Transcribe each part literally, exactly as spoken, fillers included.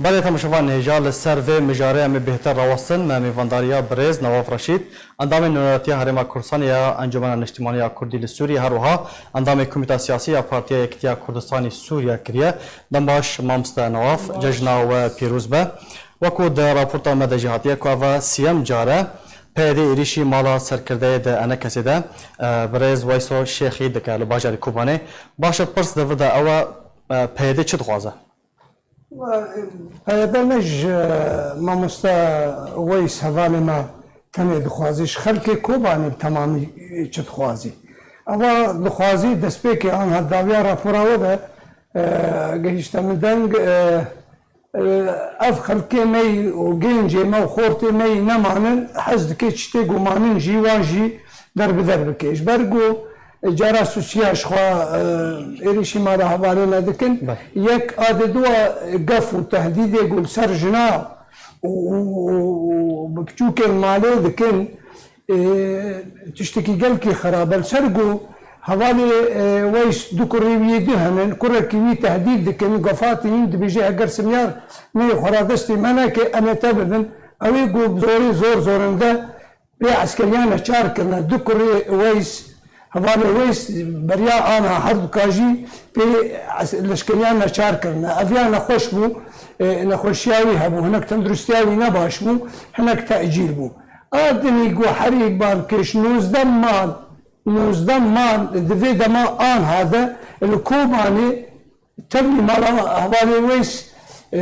Belê temaşevan, hêja li ser vê mijarê em ê bêhtir rawestin. Me mêvandariya birêz Newaf Reşîd, endamê Nûneratiya Herêma Kurdistanê ya Encûmena Niştimanî ya Kurdî li Sûriyê, her wiha endamê Komîta Siyasî ya Partiya Yekîtiya Kurdistanê Sûriye kiriye. Dem baş mamoste Newaf, cejna we pîroz be. Wekû di raporta me de jî hatiye ku eva siyem car e P Y D êrîşî mala serkirdeyê di Enekesê de, e, birêz Weyso Şêxî dike li bajarê Kobanê. Baş e, pirs di vir de ew e, e, P Y D çi dixwaze? P Y D ne ji mamoste Weys hevalê me tenê dixwazî, ji xelkê Kobanê bi temamî çi dixwazî. Eva dixwazî destpêkê anha dawiya rapora we de, e, gehişte min deng, e, e, ev xelkê me yî û gencê me û xortê me yî nemanin, hez dike çitê ku manin jî wan jî derbider bike. Ji ber ku, e, carasûsiya ji xwe, e, êrîşî mala hevalê me dikin. Belê. Yek a di dua gef û tehdîdê ku li ser jina û, û, û, û bi piçûkên malê dikin, e, tiştekî gelkî xerab e. Li ser ku hevalê, e, Weys du kurê wî yê du henin, kurekî wî tehdîd dikin, gefatî wî dibêje, heger simyar neyê xwe ra destê me neke, em ê te bibin. Ew ê ku bi zorê zor zorinde pê eskeriyan neçar kirine. Du kurê Weys, hevalê Weys beriya ana herduka jî pê es-, leşkeriyan neçar kirine. Ev ya nexweş bû, e, nexweşiya wî hebû, hinek tenduristiya wî ne baş bû, hinek tecîl bû. A dinî ku herî balkêş nozdeh mal, nozdeh mal di vê dema anha de li Kobanê tevlî mala hevalê Weys, e,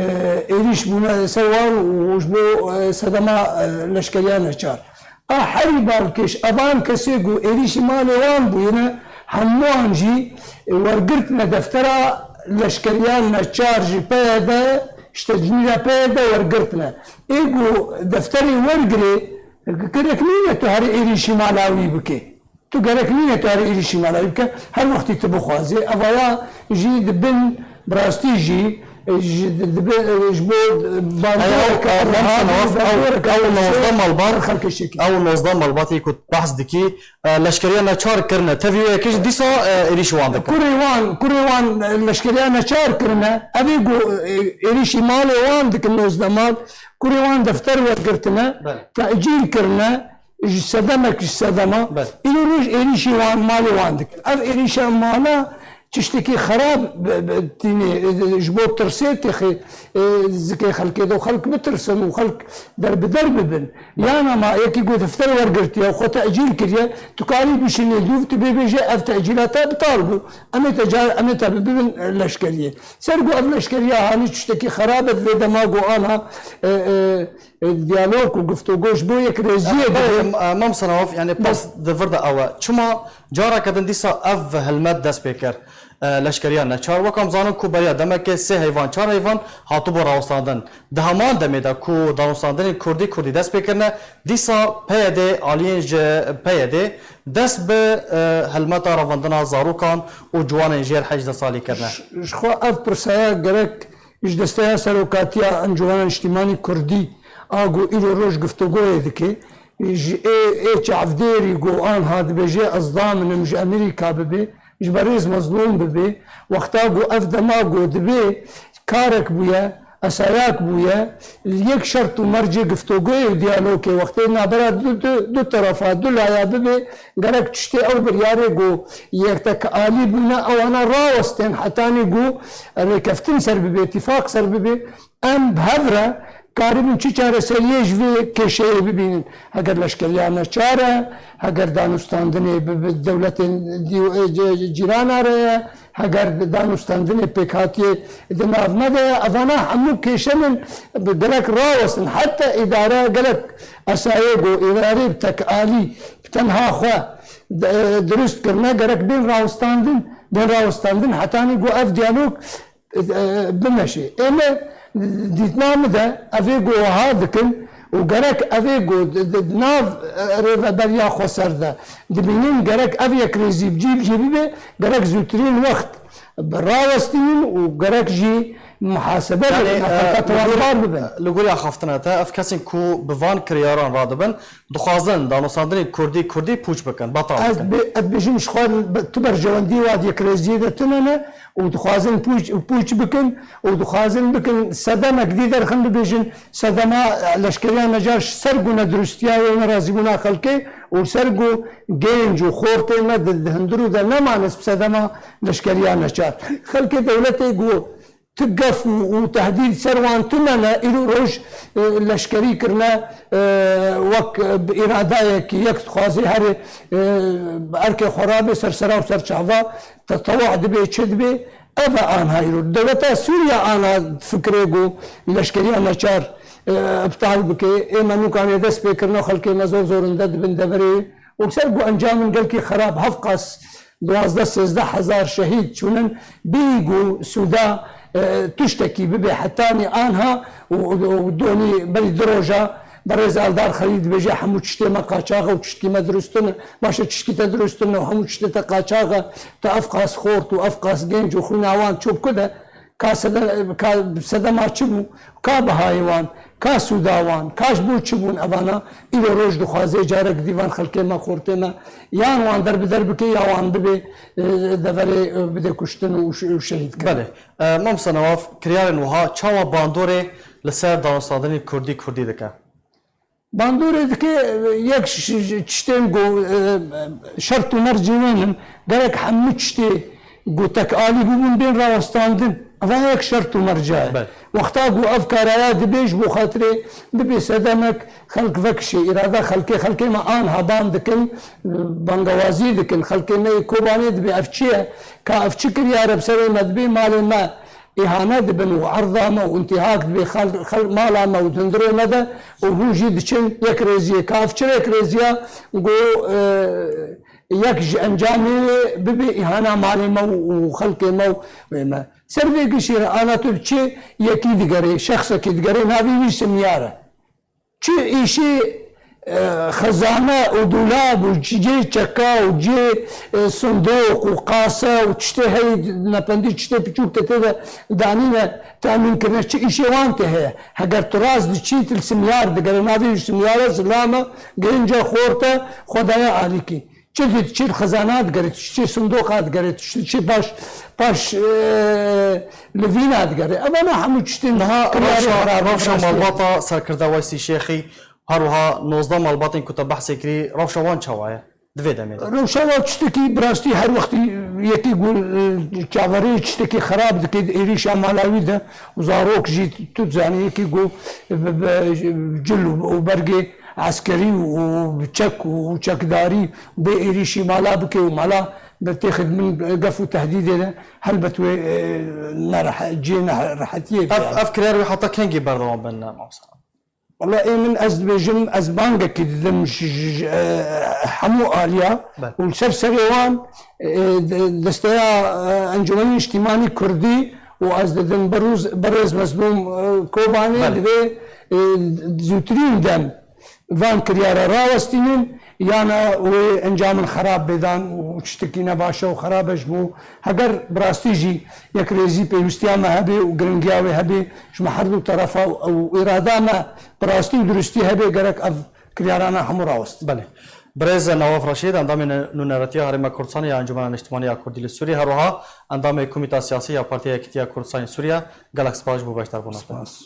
êrîş bûne ser wan û ji bo, e, sedema, e, leşkeriya neçar. A herî balkêş, evan kesê ku êrîşî malê wan bûyine, hemû wan jî, e, wergirtine deftera leşkeriya neçar ji P Y D, ji tecmîla P Y D wergirtine. Ê ku defterê wergirê, gerek nîne tu herî êrîşî mala wî bikê. Tu gerek nîne tu herî êrîşî mala wî bike, her wextî tu bixwazê. Evaya jî di bin, bi rastî jî, e, ji, di, di, bi, e, ji bo, e, bandoreke Ew, ew, ew, ew, ew nozdeh malbat, xelkê şekil. Ew nozdeh malbatê ku tu behs dikî, e, leşkeriya neçar kirine. Tevî wê yekê jî dîsa, e, êrîşî wan dikin. Kurê wan, kurê wan, e, leşkeriya neçar kirine. Ev ê ku, e, êrîşî malê wan dikin nozdeh mal. Kurê wan defter wergirtine, Belê. tecîl kirine. Ji sedemek ji sedema, Belê. îro roj êrîşî wan, malê wan dikin. Ev êrîşa mala tiştekî xerab bi, bi, tînê, e, ji bo tirsê têxê, e, zikê xelkê de û xelk bitirsin û xelk derbider bibin. Yan ama yekî ku defter wergirtiye û xwe tecîl kiriye, tu karî bişînê dûv, tu bê bêje ev tecîla te bital bû. Em ê te car, em ê te bibin leşkeriyê. Ser ku ev leşkeriya hanî tiştekî xerab e, vê dema ku ana, e, e, e, diyalog û guftûgo ji bo yekrêziyê Em, dibe. em, em, Mam Senawaf, yani Bes. pas di vir de ew e. Çima careke din dîsa ev hilmet dest pê kir? E, leşkeriya neçar, wek em zanin ku beriya demeke sê heyvan, çar heyvan hatibû rawestandin. Di heman demê de ku danûstandinên kurdî kurdî dest pê kirine, dîsa P Y D, aliyên ji P Y D dest bi, e, hilmeta revandina zarokan û ciwanên jêr hejdeh salî kirine. Ji, ji xwe ev pirsaya gerek ji desteya serokatiya Encûmena Niştîmanî Kurdî a ku îro roj guftûgoyê dike, ji ê, ê çavdêrî ku anha dibêje ez daminim ji Amerîka bibe, ji berêz Mezlûm bibe, wexta ku ev dema ku dibe karek bûye, esayak bûye, li yek şert û mercê guftûgoyê û diyalogê wextê navbera du, du, du terefa, du laya bibe, gerek tiştê ew biryarê ku yektekalî bûne, ewana rawestên hetanî ku rêkeftin ser bibe, tîfaq ser bibe, em bi hev re karibin çi çareseriyê ji vê kêşeyê bibînin. Heger leşkeriya neçar e, heger danûstandinê bi, bi dewletên dî-, e, c-, cîrana re ye, heger danûstandinê pêkhatiyê di nav me de ye, evana hemû kêşenin bi gerek rawestin. Heta îdare gelek esayê ku îdarê bi tekalî, bi tenha xwe de, dirust kirine, gerek bên rawestandin, bên rawestandin hetanî ku ev diyalog e, bimeşe. Ême dîtina min de evê ku wiha dikin û gerek evê ku di, di, di nav, e, rêveberiya xweser de dibînin, gerek ev yekrêzî bi cî bi cî bibe, gerek zûtirîn wext bi rawestînin û gerek jî muhasebe Yani, bibin, e, ev xelka li gorî, tewandar bibin. Li gorî axaftina te, ev kesên ku bi van kiryaran radibin, dixwazin danûstandinê kurdî kurdî pûç bikin, betal Ez bikin. bê-, ez dibêjim ji xwe bi-, tu berjewendî wa di yekrêziyê de tune ne û dixwazin pûç, pûç bikin û dixwazin bikin sedemek dî derxin bibêjin sedema, e, leşkeriya Necar ser ku neduristiyayê û nerazîbûna xelkê û ser ku genc û xortê me di, di hundir û de nemane bi sedema leşkeriya Necar. Xelkê dewletê ku tu gef û, û tehdîd ser wan tune ne, îro roj, e, leşkerî kirine, e, wek, e, bi îradayekî yek dixwazê herê, e, bi erkê xwe rabe ser sera û ser çava, tetewa dibe, çi dibe, ev e anha îro. Dewleta Sûriye ana fikrê ku leşkeriya Neçar, e, îptal bike. Ê me nûkanê dest pê kirine, xelkê me zor zorinde dibin deverê. Û ser ku encamên gelkî xerab, hevqas duwazdeh sêzdeh hezar şehîd çûnin, bî ku sûda, e, tiştekî bibe hetanî anha û, û, û donî berî du roja berêz Eldar Xelîl dibêje, hemû tiştê me qaçax e û tiştkî me dirust in, baş e tiştkî te dirust in û hemû tiştê te qaçax e, te ev qas xort û ev qas genc û xwîna wan çû bi ku de, ka sede-, ka sedema çi bû, ka bihayê wan, ka sûda wan, ka ji bo çi bûn evana, îro roj dixwaze carek dî van xelkê me, xortê me, yan wan derbider bike ya wan bibe, e, deverê, e, bide kuştin û şe-, û şehîd kirin. Belê. E, Mamosta Newaf, kiryarên wiha çawa bandorê li ser danûstandinê kurdî kurdî dike? Bandorê dike, e, yek ş-, ş-, tiştên ku, e, şert û mercê wê nin, gerek hemû tiştê ku tekalî bûbûn bên rawestandin. Eva yek şert û merca ye. Belê. Wexta ku ev karaya dibe ji bo xatirê bibe sedemek, xelk vekişê, îrada xelkê, xelkê me anha ban dikin, bangewazî dikin, xelkê me yê Kobanê dibe ev çi ye? Ka ev çi kiryar e bi serê me dibe, malê me îhane dibin û erda me û întîhak dibe xel-, xel-, mala me û hundirê me de û hûn jî diçin yekrêziyê. Ka ev çi yekrêziya ku, e, yek ji encamê wê bibe îhana malê me û, û xelkê me û wê me. Ser vê gişî re ana tu çi yekî digerê, şexsekî digerê, navê wî simyar e. Çi îşê, e, xezane û dolab û cihê çeka û cihê, e, sindoq û qase û tiştê heyî nependî tiştê piçûk te tê de danîne temîn kirine, çi îşê wan tê heye? Heger tu rast diçî, tu li simyar digerê, navê wî simyar e, zilam e, genc e, xort e, xwe daye alîkî. Çi di, çi li xezana digerê, çi sindoqa digerê, çi, çi paş, paş, e, livîna digerê. Evana hemû tiştên Niha kiryarê rewşa, xerab rewşa digerê. Malbata serkirde Weysî Şêxî, her wiha nozdeh malbatên ku te behsê kirî, rewşa wan çawa ye di vê demê de? Rewşa wan tiştekî bi rastî her wextî yekî ku, e, çaverê tiştekî xerab dike di êrîşa mala wî de û zarok jî tu dizanî yekî ku bi, bi cil û, û bergê eskerî û bi çek û çekdarî bê êrîşî mala bike û mala bi têxid min gef û tehdîdê de, helbet wê, e, nerehe-, cihê nerehetiyê Ev, bide. Ev kiryar wê heta kengî berdewam bin, mamosta? Wala ê min ez dibêjim, ez bangekî didim ji, ji, ji, e, hemû aliya Belê. Û li ser serê wan, e, de-, desteya, e, Encûmenê Niştîmanî Kurdî û ez didim berûz-, berêz Mezlûm, e, Kobanê Belê. Divê, e, zûtirîn dem van kiryara rawestînin, yana wê encamên xerab bêdan û tiştekî nebaş e û xerab e ji bo. Heger bi rastî jî yekrêzî pêwîstiya me hebe û giringiya wê hebe ji me her du terefa û, û îrada me bi rastî û durustî hebe, gerek ev kiryarana hemû rawest. Belê. Birêz Newaf Reşîd, endamê nûneretiya Herêma Kurdistanê ya Encûmena Niştimanî ya Kurdî li Sûriyê, her wiha endamê Komîta Siyasî ya Partiya Yekîtiya Kurdistanê Sûriye, gelek spas ji bo beşdarbûna te. Spas.